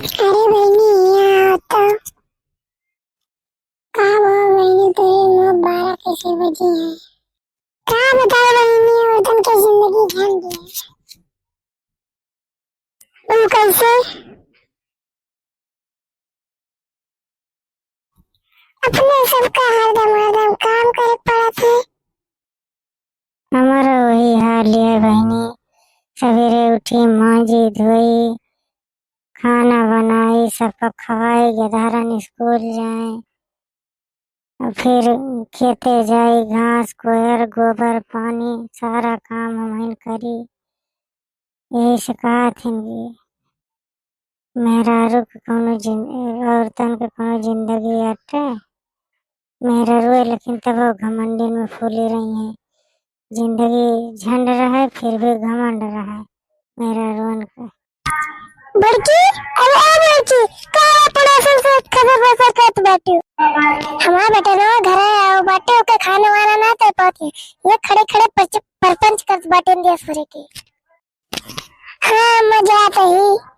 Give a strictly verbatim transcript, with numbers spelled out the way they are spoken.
अरे बहिनी, यहाँ आओ तो। का हो बहिनी, तोरे मुँह बारह कैसे बजे हैं? का बताओ बहिनी, औरतन के जिंदगी झंड है। ऊ कैसे? अपने सबका हरदम हरदम काम करे पड़त है। हमारा वही हाल है बहिनी, सवेरे उठी, मांजी, धोई, खाना बनाई, सबका खवाई, गधारन स्कूल जाए, और फिर खेते जाई, घास, कोयर, गोबर, पानी, सारा काम हमहिन करी। यही से कहत हन कि मेहरारू के कौनो जिन-, औरतन के कौनो जिंदगी अटे। मेहरारू लेकिन तब घमंडिन में फूली रही हैं। जिंदगी झंड रहे, फिर भी घमंड रहे मेहरारूअन के। बड़की, अरे ए बड़की, का अपना से खबर बसर करत बाटू? हमार बेटा ना घरे आओ बाटे, ओके खाना वाना ना दे पाती। ये खड़े खड़े परच-, परपंच करत बाटे इंडिया सूर्य की। हाँ, मजा आता ही।